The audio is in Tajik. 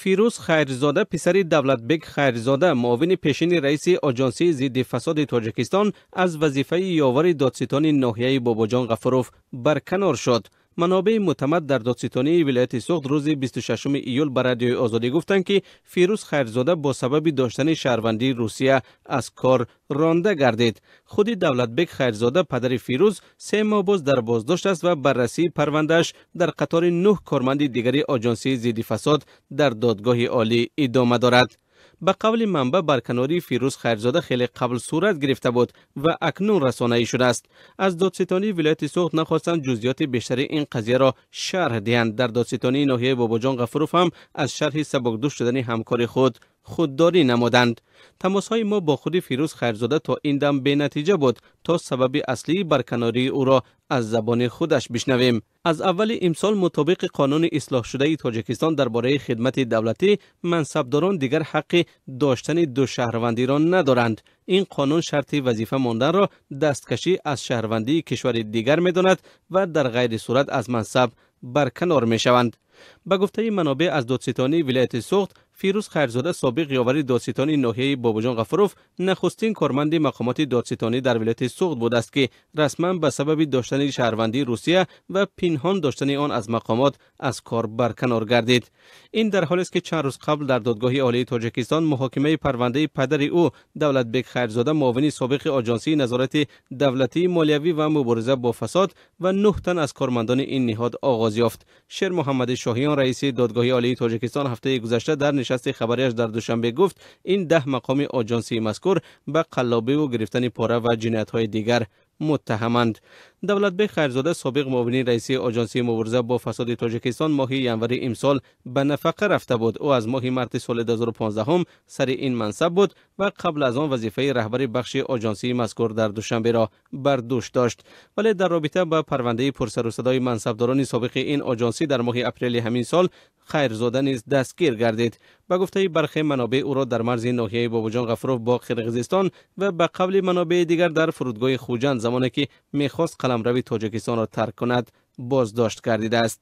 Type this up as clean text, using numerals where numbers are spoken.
Фирӯз Хайрзода, писари Давлатбек Хайрзода, муовини пешини раиси Оҷонсии зидди фасоди Тоҷикистон, аз вазифаи ёвари додситони ноҳияи Бобоҷон Ғафуров барканор шуд. Манобеи мӯътамад дар додситонии вилояти Суғд рӯзи 26 июл ба Радиои Озодӣ гуфтанд, ки Фирӯз Хайрзода бо сабаби доштани шаҳрвандии Русия аз кор ронда гардид. Худи Давлатбек Хайрзода, падари Фирӯз, 3 моҳ боз дар боздошт аст ва баррасии парвандааш дар қатори нӯҳ корманди дигари Оҷонсии зидди фасод дар Додгоҳи Олӣ идома дорад. Ба қавли манбаъ, барканории Фирӯз Хайрзода хеле қабл сурат гирифта буд ва акнун расонаӣ шудааст. Аз додситонии вилояти Суғд нахостанд ҷузъиёти бештари ин қазияро шарҳ диҳанд. Дар додситонии ноҳияи Бобоҷон Ғафуров ҳам аз шарҳи сабукдӯш шудани ҳамкори худ худдорӣ намуданд. Тамосҳои мо бо худи Фирӯз Хайрзода то ин дам бенатиҷа буд, то сабаби аслии барканории ӯро аз забони худаш бишнавем. Аз аввали имсол, мутобиқи қонуни ислоҳшудаи Тоҷикистон дар бораи хидмати давлатӣ, мансабдорон дигар ҳаққи доштани ду шаҳрвандиро надоранд. Ин қонун шарти вазифа монданро дасткашӣ аз шаҳрвандии кишвари дигар медонад ва дар ғайри сурат аз мансаб барканор мешаванд. Ба гуфтаи манобеъ аз додситонии вилояти Суғд, Фирӯз Хайрзода, собиқ ёвари додситони ноҳияи Бобоҷон Ғафуров, нахустин корманди мақомоти додситонӣ дар вилояти Суғд будааст, ки расман ба сабаби доштани шаҳрвандии Русия ва пинҳон доштани он аз мақомот аз кор барканор гардид. Ин дар ҳолест, ки чанд рӯз қабл дар Додгоҳи Олии Тоҷикистон муҳокимаи парвандаи падари ӯ, Давлатбек Хайрзода, муовини собиқи Оҷонсии назорати давлатии молиявӣ ва мубориза бо фасод, ва нӯҳ тан аз кормандони ин ниҳод оғоз ёфт. Шермуҳаммади Шоҳиён, раиси Додгоҳи Олии Тоҷикистон, ҳафтаи гузашта дар нишасти хабарияш дар Душанбе гуфт, ин 10 мақоми оҷонсии мазкур ба қаллобиву гирифтани пора ва ҷиноятҳои дигар муттаҳаманд. Давлатбек Хайрзода, собиқ муовини раиси Оҷонсии мубориза бо фасоди Тоҷикистон, моҳи январи имсол ба нафақа рафта буд. Ӯ аз моҳи марти соли 2015 сари ин мансаб буд ва қабл аз он вазифаи раҳбари бахши оҷонсии мазкур дар Душанберо бар дӯш дошт. Вале дар робита ба парвандаи пурсарусадои мансабдорони собиқи ин оҷонсӣ дар моҳи апрели ҳамин сол Хайрзода низ дастгир гардид. Ба гуфтаи бархе манобеъ, ӯро дар марзи ноҳияи Бобоҷон Ғафуров бо Қирғизистон ва ба қавли манобеи дигар дар фурудгоҳи Хуҷанд, замоне ки мехост қаламрави Тоҷикистонро тарк кунад, боздошт гардидааст.